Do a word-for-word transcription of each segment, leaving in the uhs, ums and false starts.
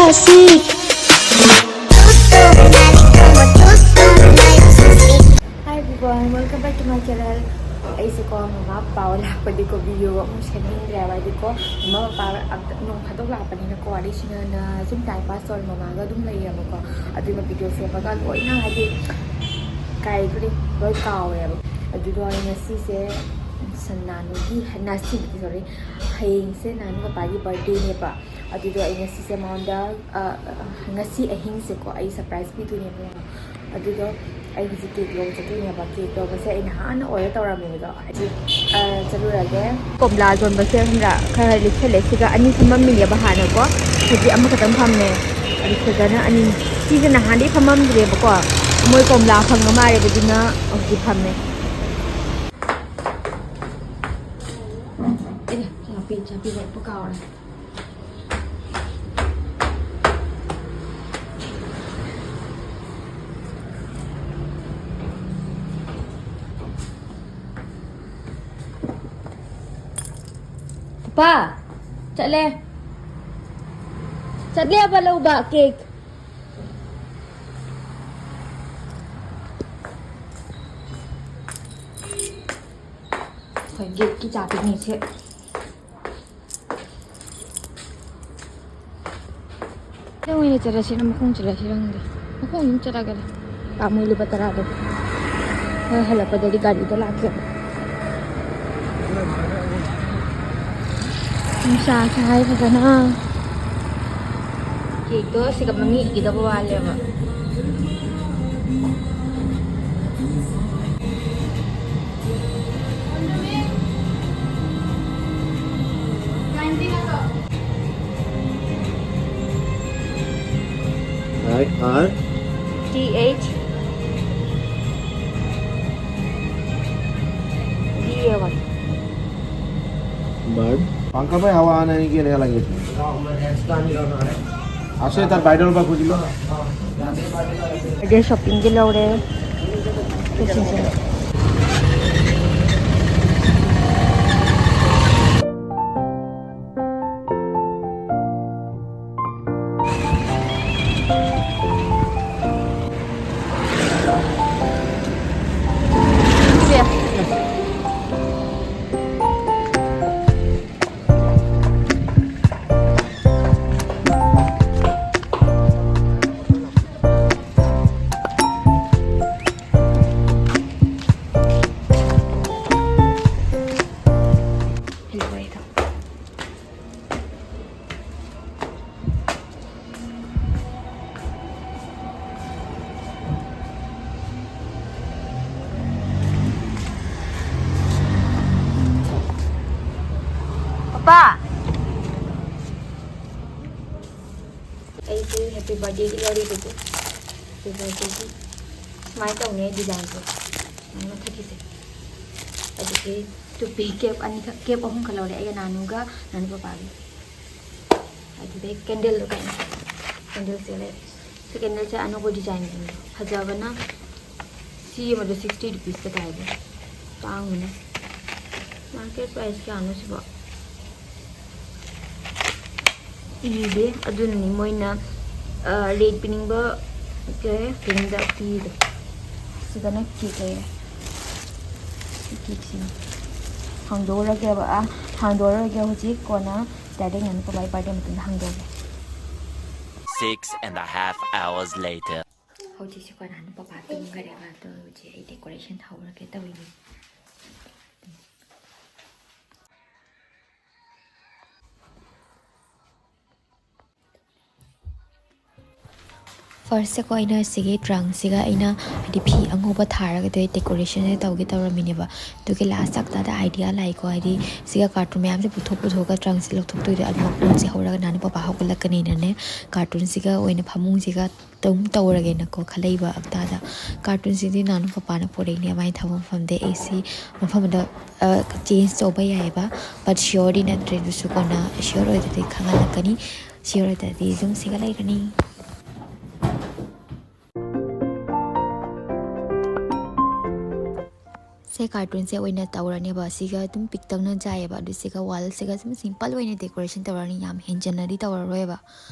Hi everyone, welcome back to my channel. ꯑꯩꯁꯦꯀꯣ ꯃꯃꯥ papa ꯂꯥꯛꯄꯗꯤꯀꯣ video ꯑꯃꯨꯛ ꯁꯦꯝꯅꯤꯡꯗ꯭ꯔꯦꯕ꯫ ꯍꯥꯏꯗꯤꯀꯣ ꯃꯃꯥ ꯄꯄꯥ ꯑꯝꯇ ꯅꯣꯡ ꯐꯥꯗꯣꯛ ꯂꯥꯛꯄꯅꯤꯅꯀꯣ ꯋꯥꯔꯤꯁꯤꯅꯅ ꯁꯨꯝ ꯇꯥꯏꯝ ꯄꯥꯁ ꯇꯧꯔ ꯃꯃꯥꯒ ꯑꯗꯨꯝ ꯂꯩꯌꯦꯕꯀꯣ꯫ ꯑꯗꯨꯅ ꯚꯤꯗꯤꯑꯣ ꯁꯦꯝꯕꯒ ꯂꯣꯏꯅ ꯍꯥꯏꯗꯤ ꯀꯥꯏꯈ꯭ꯔꯦ, ꯂꯣꯏ ꯀꯥꯎꯔꯦꯕ꯫ ꯑꯗꯨꯗꯣ ꯑꯩ ꯉꯁꯤꯁꯦ ꯁꯟ ꯅꯥꯅꯨꯒꯤ, ꯉꯁꯤꯕꯨꯗꯤ ꯁꯣꯔꯤ, ꯍꯌꯦꯡꯁꯦ ꯅꯥꯅꯨ ꯄꯄꯥꯒꯤ ꯕꯥꯔꯗꯦꯅꯦꯕ꯫ ꯑꯗꯨꯗꯣ ꯑꯩ ꯉꯁꯤꯁꯦ ꯃꯉꯣꯟꯗ ꯑ, ꯑ, ꯉꯁꯤ ꯑꯍꯤꯡꯁꯦꯀꯣ ꯑꯩ ꯁꯔꯄ꯭ꯔꯥꯏꯁ ꯄꯤꯗꯣꯏꯅꯦꯕ꯫ ꯑꯗꯨꯗꯣ ꯑꯩ ꯍꯧꯖꯤꯛ ꯀꯦꯛ ꯂꯧꯕ ꯆꯠꯇꯣꯏꯅꯦꯕ꯫ ꯀꯦꯛ ꯂꯧꯕꯁꯦ ꯑꯩꯅ ꯍꯥꯟꯅ ꯑꯣꯔꯗꯔ ꯇꯧꯔꯝꯃꯦꯕꯗꯣ꯫ ꯑꯗꯨ ꯑ, ꯆꯠꯂꯨꯔꯒꯦ꯫ ꯀꯣꯝꯂꯥ ꯌꯣꯟꯕꯁꯦ ꯈꯪꯕ꯭ꯔꯥ, ꯈꯔ ꯈꯔ ꯂꯤꯠꯁꯜꯂꯦ꯫ ꯁꯤꯒ ꯑꯅꯤ ꯐꯝꯃꯝꯃꯤꯅꯦꯕ ꯍꯥꯟꯅꯀꯣ, ꯍꯧꯖꯤꯛ ꯑꯃꯈꯛꯇꯪ ꯐꯝꯃꯦ꯫ ꯑꯗꯨ ꯐꯖꯅ ꯑꯅꯤ, ꯁꯤꯁꯦ ꯅꯍꯥꯟꯗꯩ ꯐꯝꯃꯝꯗ꯭ꯔꯦꯕꯀꯣ, ꯃꯣꯏ ꯀꯣꯝꯂꯥ ꯐꯪꯉ ꯃꯥꯜꯂꯦꯕ, ꯑꯗꯨꯅ ꯍꯧꯖꯤꯛ ꯐꯝꯃꯦ꯫ ꯑꯦ, ꯆꯥꯕꯤ, ꯆꯥꯕꯤ ꯂꯧꯕ ꯀꯥꯎꯔꯦ꯫ ꯄꯥ, ꯆꯠꯂꯦ꯫ ꯆꯠꯂꯦꯕ ꯂꯧꯕ ꯀꯦꯛ꯫ ꯍꯣꯏ, ꯒꯦꯠꯀꯤ ꯆꯥꯕꯤꯅꯤꯁꯦ꯫ ꯅꯪ ꯑꯣꯏꯅ ꯆꯠꯂꯁꯤꯔ, ꯃꯈꯣꯡ ꯆꯠꯂꯁꯤꯔ ꯈꯪꯗꯦ꯫ ꯃꯈꯣꯡ ꯑꯗꯨꯝ ꯆꯠꯂꯒꯦꯗ꯫ ꯄꯥꯝꯃꯨꯏ ꯂꯨꯄꯥ ꯇꯔꯥꯗꯣ꯫ ꯍꯣꯏ, ꯍꯜꯂꯛꯄꯗꯗꯤ ꯒꯥꯔꯤꯗ ꯂꯥꯛꯀꯦ꯫ ꯅꯨꯡꯁꯥ ꯁꯥꯏ ꯐꯖꯅ꯫ ꯀꯦꯛꯇꯣ ꯁꯤꯒ ꯃꯃꯤꯡ ꯏꯒꯗꯕ ꯋꯥꯠꯂꯦꯕ꯫ I R T H D A Y. Bird. पंखा में हवा आना नहीं, कि नहीं लगे इसमें? असं आहे, तर बायडल बघ, खुजलो. मध्ये शॉपिंग केलं एवढे. ꯄꯥ! ꯑꯩꯁꯦ ꯍꯦꯄꯤ ꯕꯥꯔꯊꯗꯦꯒꯤ ꯂꯧꯔꯤꯕꯁꯦ, ꯍꯦꯄꯤ ꯕꯥꯔꯊꯗꯦꯒꯤ ꯁꯨꯃꯥꯏꯅ ꯇꯧꯅꯦ ꯗꯤꯖꯥꯏꯟꯁꯦ꯫ ꯁꯨꯃꯥꯏꯅ ꯃꯊꯛꯀꯤꯁꯦ꯫ ꯑꯗꯒꯤ ꯇꯨꯄꯤ ꯀꯦꯞ ꯑꯅꯤꯈꯛ, ꯀꯦꯞ ꯑꯍꯨꯝꯈꯛ ꯂꯧꯔꯦ, ꯑꯩꯒ ꯅꯥꯅꯨꯒ ꯅꯥꯅꯨ ꯄꯄꯥꯒꯤ꯫ ꯑꯗꯨꯗꯩ ꯀꯦꯟꯗꯜꯗꯣ ꯀꯩꯅꯣ, ꯀꯦꯟꯗꯜꯁꯦ ꯂꯩꯔꯦ꯫ ꯁꯤ ꯀꯦꯟꯗꯜꯁꯦ ꯑꯅꯧꯕ ꯗꯤꯖꯥꯏꯟꯒꯤꯅꯦ, ꯐꯖꯕꯅ꯫ ꯁꯤ ꯑꯃꯗ ꯁꯤꯛꯁꯇꯤ ꯔꯨꯄꯤꯁꯇ ꯇꯥꯏꯕ, ꯇꯥꯡꯕꯅꯦ꯫ ꯃꯥꯔꯀꯦꯠ ꯄ꯭ꯔꯥꯏꯁ ꯀꯌꯥꯅꯣ ꯁꯤꯕꯣ? ꯏꯗꯦ, ꯑꯗꯨꯅꯅꯤ ꯃꯣꯏꯅ, ꯑ, ꯔꯦꯠ ꯄꯤꯅꯤꯡꯕ ꯀꯩ ꯀꯩꯅꯣꯗ ꯄꯤꯗꯣ꯫ ꯁꯤꯗꯅ ꯀꯦꯛ ꯂꯩꯔꯦ꯫ ꯁꯤ ꯀꯦꯛꯁꯤꯅꯤ꯫ ꯍꯥꯡꯗꯣꯛꯎꯔꯒꯦꯕ, ꯑ, ꯍꯥꯡꯗꯣꯛꯎꯔꯒꯦ ꯍꯧꯖꯤꯛ, ꯀꯣꯟꯅ ꯗꯥꯏꯔꯦꯛ ꯅꯥꯅꯨ ꯄꯄꯥꯒꯤ ꯕꯥꯔꯗꯦ ꯃꯇꯨꯡꯗ ꯍꯥꯡꯗꯣꯛꯑꯒꯦ꯫ Six and a half hours later. ꯍꯧꯖꯤꯛꯁꯦꯀꯣ ꯅꯥꯅꯨ ꯄꯄꯥ ꯇꯨꯝꯈꯔꯦꯕ, ꯑꯗꯣ ꯍꯧꯖꯤꯛ ꯑꯩ ꯗꯦꯀꯣꯔꯦꯁꯟ ꯍꯧꯔꯒꯦ ꯇꯧꯔꯤꯅꯤ꯫ ꯐꯥꯔꯁꯁꯦꯀꯣ ꯑꯩꯅ ꯁꯤꯒꯤ ꯇ꯭ꯔꯪꯁꯤꯒ ꯑꯩꯅ ꯍꯥꯏꯗꯤ ꯐꯤ ꯑꯉꯧꯕ ꯊꯥꯔꯒ ꯑꯗꯨ ꯗꯦꯀꯣꯔꯦꯁꯟꯁꯦ ꯇꯧꯒꯦ ꯇꯧꯔꯝꯃꯤꯅꯦꯕ꯫ ꯑꯗꯨꯒꯤ ꯂꯥꯁ ꯆꯥꯛꯇꯥꯗ ꯑꯥꯏꯗꯤꯌꯥ ꯂꯥꯛꯏꯀꯣ, ꯍꯥꯏꯗꯤ ꯁꯤꯒ ꯀꯥꯔꯇꯨꯟ ꯃꯌꯥꯝꯁꯦ ꯄꯨꯊꯣꯛ ꯄꯨꯊꯣꯛꯑꯒ ꯇ꯭ꯔꯪꯁꯦ ꯂꯧꯊꯣꯛꯇꯣꯏꯗꯣ, ꯑꯗꯨ ꯃꯈꯣꯟꯁꯦ ꯍꯧꯔꯒ ꯅꯥꯅꯨ ꯄꯄꯥ ꯍꯧꯒꯠꯂꯛꯀꯅꯤꯅꯅꯦ, ꯀꯥꯔꯇꯨꯟꯁꯤꯒ ꯑꯣꯏꯅ ꯐꯃꯨꯡꯁꯤꯒ ꯑꯗꯨꯝ ꯇꯧꯔꯒꯦꯅꯀꯣ ꯈꯜꯂꯛꯏꯕ ꯑꯛꯇꯥꯗ꯫ ꯀꯥꯔꯇꯨꯟꯁꯤꯗꯤ ꯅꯥꯅꯨ ꯄꯄꯥꯅ ꯄꯨꯔꯛꯏꯅꯦ, ꯃꯥꯏ ꯊꯝꯕ ꯃꯐꯝꯗ ꯑꯦꯁꯤ ꯃꯐꯝꯗ ꯆꯦꯟꯖ ꯇꯧꯕ ꯌꯥꯏꯑꯕ, ꯕꯠ ꯁꯤꯌꯣꯔꯗꯤ ꯅꯠꯇ꯭ꯔꯦ, ꯑꯗꯨꯁꯨ ꯀꯣꯟꯅ ꯁꯤꯌꯣꯔ ꯑꯣꯏꯗ꯭ꯔꯗꯤ ꯈꯪꯍꯜꯂꯛꯀꯅꯤ꯫ ꯁꯤꯌꯣꯔ ꯑꯣꯏꯗ꯭ꯔꯗꯤ ꯑꯗꯨꯝ ꯁꯤꯒ ꯂꯩꯔꯅꯤ꯫ ꯁꯦ ꯀꯥꯔꯇꯨꯟꯁꯦ ꯑꯣꯏꯅ ꯇꯧꯔꯅꯦꯕ꯫ ꯁꯤꯒ ꯑꯗꯨꯝ ꯄꯤꯛꯇꯛꯅ ꯆꯥꯏꯌꯦꯕ꯫ ꯑꯗꯨ ꯁꯤꯒ ꯋꯥꯜꯁꯤꯒ ꯁꯨꯝ ꯁꯤꯝꯄꯜ ꯑꯣꯏꯅ ꯗꯦꯀꯣꯔꯦꯁꯟ ꯇꯧꯔꯅꯤ, ꯌꯥꯝ ꯍꯦꯟꯖꯟꯅꯗꯤ ꯇꯧꯔꯔꯣꯏꯕ꯫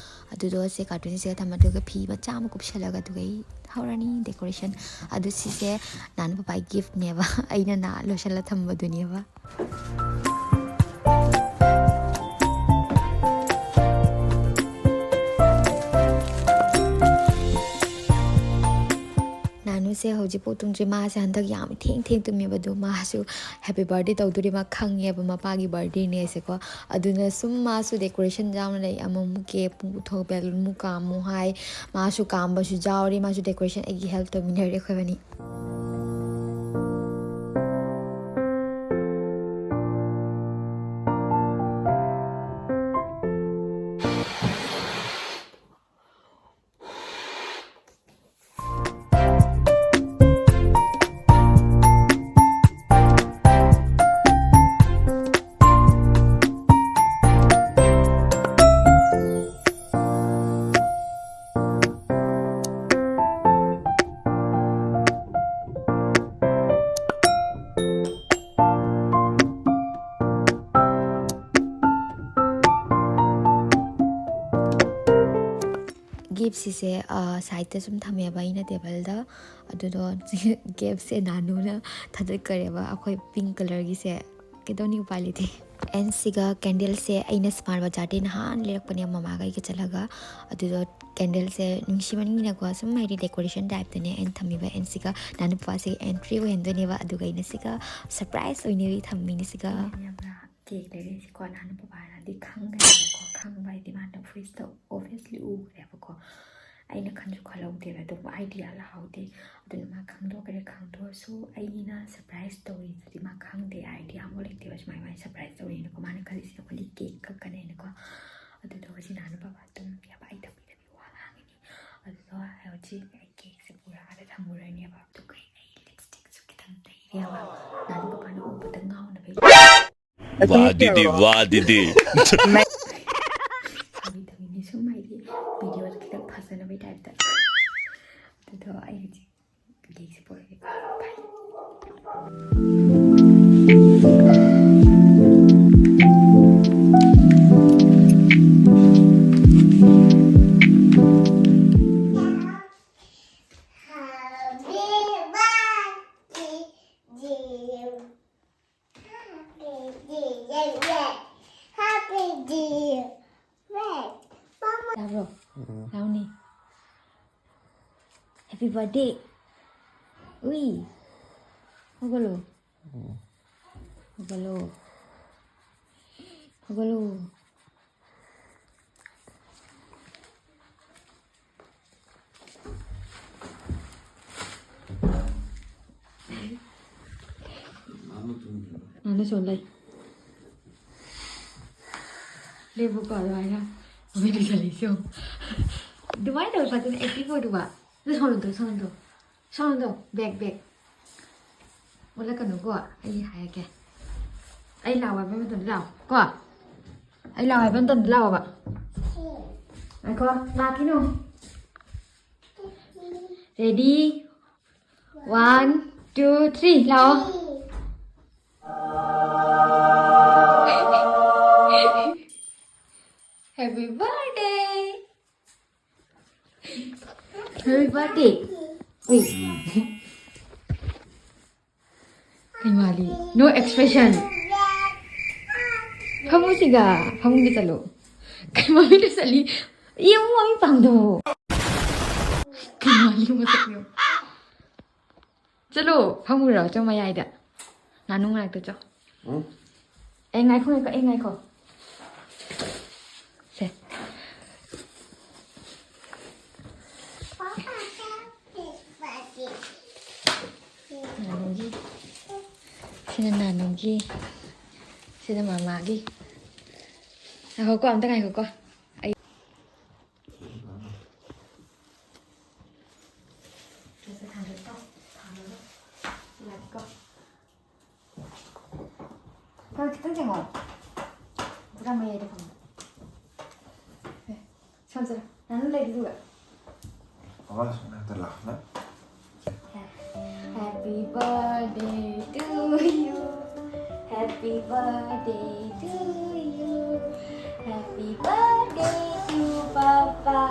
ꯑꯗꯨꯗꯣ ꯁꯦ ꯀꯥꯔꯇꯨꯟꯁꯤꯒ ꯊꯝꯃ, ꯑꯗꯨꯒ ꯐꯤ ꯃꯆꯥ ꯑꯃ ꯀꯨꯞꯁꯜꯂꯒ, ꯑꯗꯨꯒ ꯑꯩ ꯍꯧꯔꯅꯤ ꯗꯦꯀꯣꯔꯦꯁꯟ꯫ ꯑꯗꯨ ꯁꯤꯁꯦ ꯅꯥꯅꯨ ꯄꯄꯥꯒꯤ ꯒꯤꯐꯅꯦꯕ, ꯑꯩꯅ ꯅꯍꯥꯟ ꯂꯣꯏꯁꯜꯂ ꯊꯝꯕꯗꯨꯅꯦꯕ꯫ ꯅꯥꯅꯨꯁꯦ ꯍꯧꯖꯤꯛꯐꯥꯎ ꯇꯨꯝꯗ꯭ꯔꯤ꯫ ꯃꯥꯁꯦ ꯍꯟꯗꯛ ꯌꯥꯝ ꯊꯦꯡ ꯊꯦꯡ ꯇꯨꯝꯃꯦꯕ꯫ ꯑꯗꯣ ꯃꯥꯁꯨ ꯍꯦꯄꯤ ꯕꯥꯔꯗꯦ ꯇꯧꯗꯣꯔꯤ, ꯃꯥ ꯈꯪꯉꯦꯕ ꯃꯄꯥꯒꯤ ꯕꯥꯔꯗꯦꯅꯦꯁꯦꯀꯣ꯫ ꯑꯗꯨꯅ ꯁꯨꯝ ꯃꯥꯁꯨ ꯗꯦꯀꯣꯔꯦꯁꯟ ꯌꯥꯎꯅ ꯂꯩ, ꯑꯃꯃꯨꯛ ꯀꯦꯛ ꯑꯃꯨꯛ ꯄꯨꯊꯣꯛ, ꯕꯦꯂꯨꯟ ꯑꯃꯨꯛ ꯀꯥꯝꯃꯨ ꯍꯥꯏ꯫ ꯃꯥꯁꯨ ꯀꯥꯝꯕꯁꯨ ꯌꯥꯎꯔꯤ, ꯃꯥꯁꯨ ꯗꯦꯀꯣꯔꯦꯁꯟ ꯑꯩꯒꯤ ꯍꯦꯜꯞ ꯇꯧꯃꯤꯟꯅꯔꯤ ꯑꯩꯈꯣꯏꯕꯅꯤ꯫ ꯁꯤꯁꯦ ꯁꯥꯏꯠꯇ ꯁꯨꯝ ꯊꯝꯃꯦꯕ ꯑꯩꯅ ꯇꯦꯕꯜꯗ꯫ ꯑꯗꯨꯗꯣ ꯒꯦꯞꯁꯦ ꯅꯥꯅꯨꯅ ꯊꯥꯗꯠꯈꯔꯦꯕ ꯑꯩꯈꯣꯏ ꯄꯤꯡ ꯀꯂꯔꯒꯤꯁꯦ꯫ ꯀꯩꯗꯧꯅꯤ, ꯎꯄꯥꯏ ꯂꯩꯇꯦ꯫ ꯑꯦꯟ ꯁꯤꯒ ꯀꯦꯟꯗꯜꯁꯦ ꯑꯩꯅ ꯁ꯭ꯃꯥꯔꯠ ꯕꯖꯥꯔꯗꯩ ꯅꯍꯥꯟ ꯂꯩꯔꯛꯄꯅꯦ ꯃꯃꯥꯒ ꯑꯩꯒ ꯆꯠꯂꯒ꯫ ꯑꯗꯨꯗꯣ ꯀꯦꯟꯗꯜꯁꯦ ꯅꯨꯡꯁꯤꯃꯟꯒꯤꯅꯀꯣ, ꯁꯨꯝ ꯍꯥꯏꯗꯤ ꯗꯦꯀꯣꯔꯦꯁꯟ ꯇꯥꯏꯞꯇꯅꯦ ꯑꯩꯅ ꯊꯝꯃꯤꯕ꯫ ꯑꯦꯟ ꯁꯤꯒ ꯅꯥꯅꯨꯄꯥꯁꯦ ꯑꯦꯟꯇ꯭ꯔꯤ ꯑꯣꯏꯍꯟꯗꯣꯏꯅꯦꯕ꯫ ꯑꯗꯨꯒ ꯑꯩꯅ ꯁꯤꯒ ꯁꯔꯄ꯭ꯔꯥꯏꯁ ꯑꯣꯏꯅ ꯊꯝꯃꯤꯅꯦ ꯁꯤꯒ꯫ ꯑꯩꯅ ꯌꯥꯝꯅ ꯀꯦꯛ ꯂꯩꯔꯛꯏꯁꯦꯀꯣ, ꯅꯍꯥꯟ ꯕꯕꯥꯅꯗꯤ ꯈꯪꯈ꯭ꯔꯦꯕꯀꯣ꯫ ꯈꯪꯕ ꯍꯥꯏꯗꯤ ꯃꯥꯅ ꯐ꯭ꯔꯤꯖꯇ ꯑꯣꯕꯤꯌꯁꯂꯤ ꯎꯈ꯭ꯔꯦꯕꯀꯣ꯫ ꯑꯩꯅ ꯈꯟꯁꯨ ꯈꯜꯍꯧꯗꯦꯕ, ꯑꯗꯨꯕꯨ ꯑꯥꯏꯗꯤꯌꯥ ꯂꯥꯛꯍꯧꯗꯦ꯫ ꯑꯗꯨꯅ ꯃꯥ ꯈꯪꯗꯣꯛꯈ꯭ꯔꯦ꯫ ꯈꯪꯗꯣꯛꯑꯁꯨ ꯑꯩꯅ ꯁꯔꯄ꯭ꯔꯥꯏꯁ ꯇꯧꯔꯤꯗꯨꯗꯤ ꯃꯥ ꯈꯪꯗꯦ, ꯑꯥꯏꯗꯤꯌꯥ ꯑꯃꯐꯥꯎ ꯂꯩꯇꯦꯕ ꯁꯨꯃꯥꯏ ꯁꯨꯃꯥꯏꯅ ꯁꯔꯄ꯭ꯔꯥꯏꯁ ꯇꯧꯔꯤꯅꯀꯣ꯫ ꯃꯥꯅ ꯈꯜꯂꯤꯁꯤꯅ ꯑꯩꯈꯣꯏꯗꯤ ꯀꯦꯛ ꯀꯛꯀꯅꯦꯅꯀꯣ꯫ ꯑꯗꯨꯗꯣ ꯍꯧꯖꯤꯛ ꯅꯍꯥꯟ ꯕꯕꯥ ꯑꯗꯨꯝ ꯌꯥꯝ ꯍꯩꯇꯕꯤꯗꯕꯤ ꯋꯥ ꯉꯥꯡꯉꯤꯅꯤ꯫ ꯑꯗꯨꯗꯣ ꯍꯧꯖꯤꯛ ꯑꯩ ꯀꯦꯛꯁꯦ ꯄꯨꯔꯛꯑꯒ ꯊꯝꯃꯨꯔꯅꯦꯕ꯫ ꯑꯗꯨꯒ ꯑꯩ ꯂꯤꯞꯁꯇꯤꯛꯁꯨ ꯈꯤꯇꯪ ꯇꯩꯔꯦꯕ, ꯅꯍꯥꯟ ꯕꯕꯥꯅ ꯎꯕꯗ ꯉꯥꯎꯅꯕ꯫ ꯋꯥ ꯗꯤꯗꯤ, ꯋꯥ ꯗꯤꯗꯤ꯫ ꯐꯥꯒꯤ ꯇꯧꯔꯤꯅꯤ, ꯁꯨꯝ ꯍꯥꯏꯗꯤ ꯚꯤꯗꯤꯑꯣꯗ ꯈꯤꯇꯪ ꯐꯖꯅꯕꯒꯤ ꯇꯥꯏꯞꯇ꯫ ꯑꯗꯨꯗꯣ ꯑꯩ ꯍꯧꯖꯤꯛ ꯀꯦꯛꯁꯦ ꯄꯨꯔꯛꯑꯦ꯫ ꯕꯥꯏ꯫ ꯇꯥꯕ꯭ꯔꯣ? ꯎꯝ꯫ ꯂꯥꯎꯅꯤ꯫ Happy birthday꯫ ꯎꯏ꯫ ꯍꯧꯒꯠꯂꯣ꯫ ꯎꯝ꯫ ꯍꯧꯒꯠꯂꯣ꯫ ꯍꯧꯒꯠꯂꯣ꯫ ꯅꯥꯅꯨ ꯁꯣꯝ ꯂꯩ꯫ ꯂꯦꯞꯄꯨꯀꯣ, ꯑꯗꯨꯃꯥꯏꯅ꯫ ꯃꯃꯤꯠ ꯂꯨꯁꯜꯂꯤꯁꯦ ꯌꯦꯡꯉꯨ꯫ ꯑꯗꯨꯃꯥꯏꯅ ꯇꯧꯔ ꯐꯖꯅ active ꯑꯣꯏꯔꯨꯕ꯫ ꯑꯗꯨ ꯁꯣꯝꯗꯣ, ꯁꯣꯝꯗꯣ꯫ ꯁꯣꯝꯗꯣ, back, back꯫ ꯑꯣꯜꯂꯛꯀꯅꯨꯀꯣ, ꯑꯩ ꯍꯥꯏꯔꯛꯀꯦ꯫ ꯑꯩ ꯂꯥꯎ ꯍꯥꯏꯕ ꯃꯇꯝꯗ ꯂꯥꯎ, ꯀꯣ꯫ ꯑꯩ ꯂꯥꯎ ꯍꯥꯏꯕ ꯃꯇꯝꯗ ꯂꯥꯎꯑꯣꯕ꯫ ꯉꯥꯏꯈꯣ, ꯂꯥꯛꯈꯤꯅꯨ꯫ Ready? One, two, three, ꯂꯥꯛꯑꯣ꯫ Happy birthday! Birthday. Wait. ꯀꯩ ꯃꯥꯜꯂꯤ? No expression. ꯐꯃꯨꯡꯁꯤꯒ, ꯐꯃꯨꯡꯗ ꯆꯠꯂꯣ꯫ ꯀꯩ ꯃꯃꯤꯡꯗ ꯆꯠꯂꯤ? ꯌꯦꯡꯉꯨ, ꯃꯃꯤꯡ ꯄꯥꯝꯗꯕꯣ꯫ ꯀꯩ ꯃꯥꯜꯂꯤ ꯃꯁꯛ ꯌꯦꯡꯉꯨ꯫ ꯆꯠꯂꯣ, ꯐꯝꯃꯨꯔꯣ, ꯆꯣ ꯃꯌꯥꯏꯗ꯫ ꯉꯥꯅꯨ ꯃꯅꯥꯛꯇ ꯆꯣ꯫ ꯎꯝ? ꯑꯦ, ꯉꯥꯏꯈꯣ, ꯉꯥꯏꯈꯣ, ꯑꯦ, ꯉꯥꯏꯈꯣ꯫ ꯁꯦ꯫ ꯅꯥꯅꯨꯒꯤ꯫ ꯁꯤꯅ ꯅꯥꯅꯨꯒꯤ꯫ ꯁꯤꯅ ꯃꯃꯥꯒꯤ꯫ ꯉꯥꯏꯈꯣꯀꯣ, ꯑꯝꯇ ꯉꯥꯏꯈꯣꯀꯣ꯫ ꯑꯩ ꯁꯦ, ꯁꯦ, ꯊꯥꯡꯒꯠꯀꯣ꯫ ꯊꯥꯡꯒꯠꯂꯣ꯫ ꯂꯥꯛꯀꯣ꯫ ꯅꯪ ꯈꯤꯇꯪ ꯊꯦꯡꯉꯣ꯫ ꯄꯨꯔꯥ ꯃꯌꯥꯏꯗ ꯐꯝꯃꯣ꯫ ꯁꯦ, ꯁꯣꯝ ꯆꯠꯂꯣ꯫ ꯅꯪ ꯂꯩꯔꯤꯗꯨꯒ꯫ ꯑꯋꯥꯖ ꯃꯅꯥꯛꯇ ꯂꯥꯛꯅ꯫ Happy birthday to you. Happy birthday to you. Happy birthday to Papa.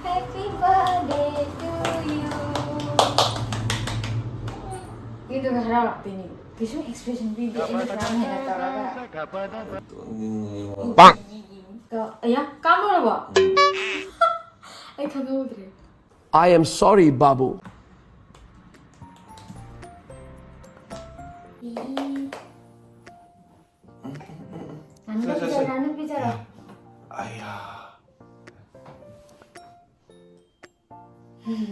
Happy birthday to you. ꯃꯤꯗꯨꯒ ꯍꯔꯥꯎꯔꯛꯇꯣꯏꯅꯦ꯫ ꯀꯩꯁꯨ expression ꯄꯤꯗꯦ꯫ ꯑꯩꯅ ꯁꯨꯃꯥꯏꯅ ꯍꯦꯟꯅ ꯇꯧꯔꯒ꯫ ꯇꯣꯛꯅꯤꯡꯉꯦ꯫ ꯀ-, ꯑꯌꯥ, ꯀꯥꯞꯂꯨꯔꯕꯣ? ꯎꯝ꯫ ꯑꯩ ꯈꯪꯍꯧꯗ꯭ꯔꯦ꯫ I am sorry, Babu. ꯉꯥꯅꯨ ꯁꯦ, ꯁꯦ, ꯄꯤꯖꯔꯣ, ꯁꯦ꯫ ꯉꯥꯅꯨ ꯄꯤꯖꯔꯣ꯫ ꯑꯌꯥ꯫ ꯎꯝ꯫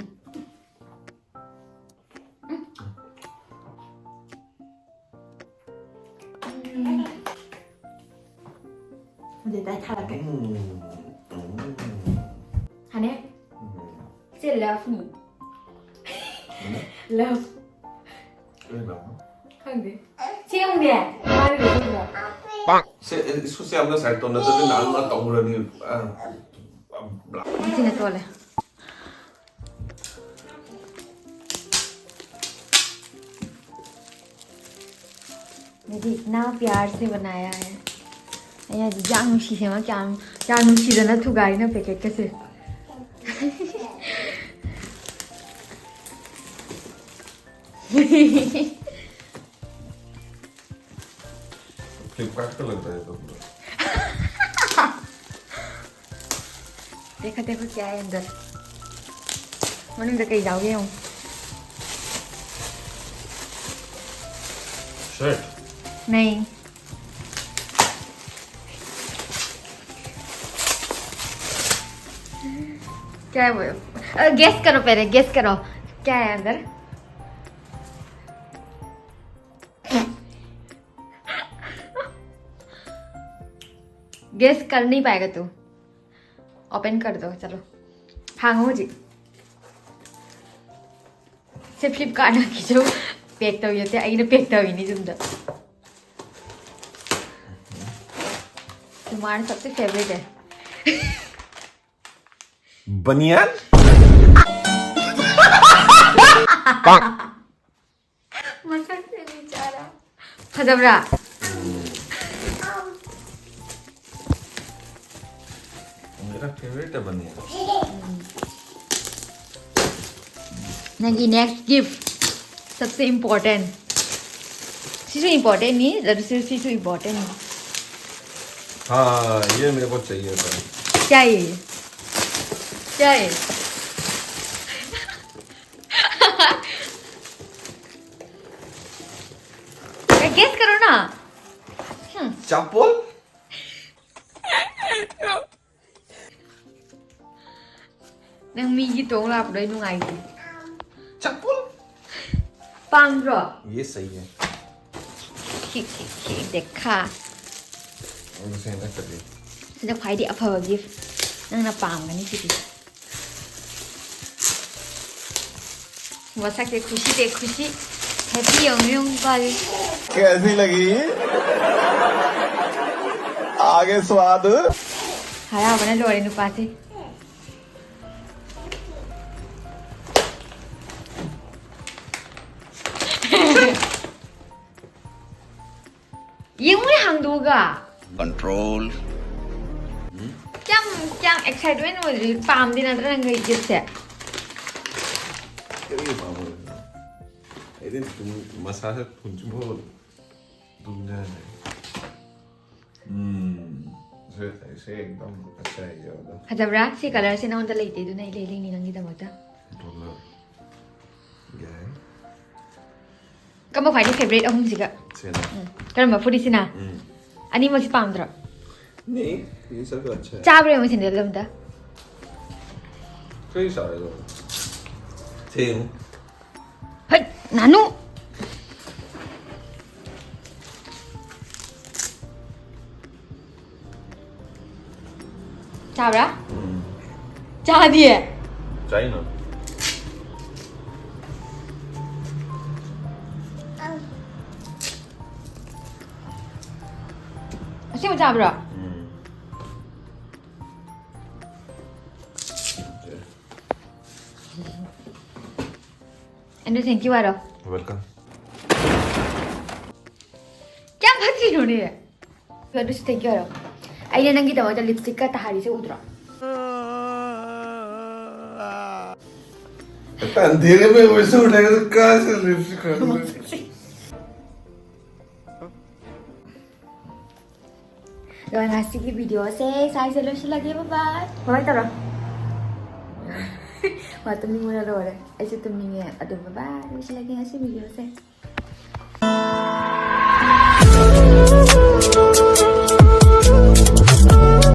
ꯑꯗꯨꯗꯤ ꯑꯩ ꯊꯥꯔꯛꯀꯦ꯫ ꯎꯝ, ꯎꯝ꯫ ꯍꯅꯦ? ꯎꯝ꯫ ꯁꯤ love ꯅꯤ꯫ ꯎꯝ꯫ Love꯫ ꯀꯩ love ꯅꯣ? ꯈꯪꯗꯦ꯫ ꯁꯤ ꯌꯦꯡꯉꯨꯅꯦ꯫ ꯃꯥꯅ ꯂꯣꯏꯁꯤꯟꯕ꯭ꯔꯣ? ꯁꯦ, ꯁꯨꯁꯦ ꯌꯥꯝꯅ side ꯇꯧ ꯅꯠꯇ꯭ꯔꯗꯤ ꯅꯍꯥꯟ ꯃꯥ ꯇꯧꯔꯅꯤ꯫ ꯑ, ꯑ, ꯁꯤꯅ ꯇꯣꯜꯂꯦ꯫ मेरी इतना प्यार से बनाया है। ꯑꯩꯅ ꯍꯥꯏꯗꯤ, ꯌꯥꯝ ꯅꯨꯡꯁꯤ ꯁꯦꯝꯃ, ꯀꯌꯥꯝ, ꯀꯌꯥꯝ ꯅꯨꯡꯁꯤꯗꯅ ꯊꯨꯒꯥꯏꯔꯤꯅꯣ packet ꯀꯁꯦ꯫ फ्लिपकार्ट का लग रहा है तो पूरा। देखो, देखो, क्या है अंदर। मनुंग का कहीं जाओगे हम? शर्ट? नहीं। क्या है वो? गेस करो पहले, गेस करो। क्या है अंदर? गेस कर नहीं पाएगा तू। ओपन कर दो, चलो। हाँ, हो जी। से फ्लिपकार्ट की जो पैक तो ये थे, आईने पैक तो ही नहीं सुनता। तुम्हारा सबसे फेवरेट है। बनियान? मसक से बेचारा। खजबरा। मेरा फेवरेट है बनियान। नंगी नेक्स्ट गिफ्ट सबसे इम्पोर्टेंट। ꯁꯤꯁꯨ ꯏꯝꯄꯣꯔꯇꯦꯟꯅꯤ, ꯑꯗꯨꯁꯨ ꯁꯤꯁꯨ ꯏꯝꯄꯣꯔꯇꯦꯟꯅꯤ꯫ हाँ, ये मेरे को चाहिए था। क्या है ये? क्या है? गेस करो ना। हम्म। चप्पल? ꯅꯪ ꯃꯤꯒꯤ ꯇꯣꯡ ꯂꯥꯛꯄꯗꯣ ꯑꯩ ꯅꯨꯡꯉꯥꯏꯇꯦ꯫ चप्पल? ꯄꯥꯝꯗ꯭ꯔꯣ? ये सही है। ꯈꯤꯛ, ꯈꯤꯛ, ꯈꯤꯛ, ꯗꯦꯈꯥ꯫ ꯑꯩ ꯉꯁꯤ ꯍꯟꯗꯛꯇꯗꯤ꯫ ꯁꯤꯅ ꯈ꯭ꯋꯥꯏꯗꯒꯤ ꯑꯐꯕ ꯒꯤꯐ꯫ ꯅꯪꯅ ꯄꯥꯝꯒꯅꯤ ꯁꯤꯗꯤ꯫ ꯃꯁꯛꯁꯦ ꯈꯨꯁꯤꯗꯦ ꯈꯨꯁꯤ꯫ ꯍꯦꯄꯤ ꯌꯣꯡ ꯌꯣꯡ ꯄꯥꯜꯂꯤ꯫ कैसी लगी? आगे स्वाद। ꯍꯔꯥꯎꯕꯅ ꯂꯣꯏꯔꯦ ꯅꯨꯄꯥꯁꯦ꯫ ꯌꯦꯡꯉꯨꯅꯦ ꯍꯥꯡꯗꯣꯛꯑꯒ꯫ ꯀꯟꯇ꯭ꯔꯣꯜ꯫ ꯀꯌꯥꯝ, ꯀꯌꯥꯝ ꯑꯦꯛꯁꯥꯏꯠꯃꯦꯟ ꯑꯣꯏꯗ꯭ꯔꯤ? ꯄꯥꯝꯗꯦ ꯅꯠꯇ꯭ꯔꯥ ꯅꯪ ꯑꯩ ꯒꯤꯐꯁꯦ? ꯀꯔꯤꯒꯤ ꯄꯥꯝꯃꯣꯏꯗꯣꯏꯅꯣ? ꯑꯩ ꯑꯩꯗꯤ ꯇꯨꯝ-, ꯃꯁꯥꯁꯦ ꯇꯨꯝꯁꯤꯟꯕ ꯇꯨꯝꯖꯔꯦ꯫ ꯎꯝ, ꯁꯦ, ꯁꯦ ꯑꯦꯛꯗꯝ ꯑꯆꯥꯏ ꯌꯥꯎꯗ꯫ ꯐꯖꯕ꯭ꯔꯥ? ꯁꯤ ꯀꯂꯔꯁꯦ ꯅꯉꯣꯟꯗ ꯂꯩꯇꯦ, ꯑꯗꯨꯅ ꯑꯩ ꯂꯩꯅꯤꯡꯉꯤ ꯅꯪꯒꯤꯗꯃꯛꯇ꯫ ꯗꯣꯂꯔ꯫ ꯌꯥꯏ꯫ ꯀꯔꯝꯕ ꯈ꯭ꯋꯥꯏꯗꯒꯤ ꯐꯦꯕꯔꯦꯠ ꯑꯍꯨꯝꯁꯤꯒ? ꯁꯦꯅ꯫ ꯎꯝ꯫ ꯀꯔꯝꯕ ꯐꯨꯔꯤꯠꯁꯤꯅ? ꯎꯝ꯫ ꯑꯅꯤꯃꯛꯁꯤ ꯄꯥꯝꯗ꯭ꯔꯣ? नहीं, ये सब तो अच्छा है। ꯆꯥꯕ꯭ꯔꯥ ꯌꯦꯡꯉꯨ ꯁꯦꯟꯗꯜꯗꯣ ꯑꯝꯇ꯫ सही सारे लोग। सेम। ꯍꯣꯏ, ꯅꯥꯅꯨ꯫ ꯆꯥꯕ꯭ꯔꯥ? ꯎꯝ꯫ ꯆꯥꯗꯤꯌꯦ꯫ ꯆꯥꯏꯅ꯫ ꯑꯁꯦꯡꯕ ꯆꯥꯕ꯭ꯔꯣ? ꯎꯝ꯫ ꯑꯦꯟꯗ꯭ꯔꯨ, thank you ꯍꯥꯏꯔꯣ꯫ Welcome. ꯀꯌꯥꯝ ꯐꯠꯇ꯭ꯔꯤꯅꯣꯅꯦ? ꯑꯗꯨꯁꯨ thank you ꯍꯥꯏꯔꯣ꯫ ꯑꯩꯅ ꯅꯪꯒꯤꯗꯃꯛꯇ ꯂꯤꯞꯁꯇꯤꯛꯀ ꯇꯥꯍꯜꯂꯤꯁꯦ ꯎꯗ꯭ꯔꯣ? अंधेरे में वैसे उठाएगा तो कहाँ से लिपस्टिक खरीदूंगा? ꯑꯗꯣ ꯉꯁꯤꯒꯤ ꯚꯤꯗꯤꯑꯣꯁꯦ ꯁ꯭ꯋꯥꯏꯁꯦ ꯂꯣꯏꯁꯤꯜꯂꯒꯦ꯫ ꯕꯥꯏ ꯕꯥꯏ꯫ ꯕꯥꯏ ꯕꯥꯏ ꯇꯧꯔꯣ꯫ ꯃꯥ ꯇꯨꯝꯅꯤꯡꯕꯅ ꯂꯣꯏꯔꯦ꯫ ꯑꯩꯁꯨ ꯇꯨꯝꯅꯤꯡꯉꯦ꯫ ꯑꯗꯨ ꯕꯥꯏ ꯕꯥꯏ꯫ ꯂꯣꯏꯁꯤꯜꯂꯒꯦ ꯉꯁꯤ ꯚꯤꯗꯤꯑꯣꯁꯦ꯫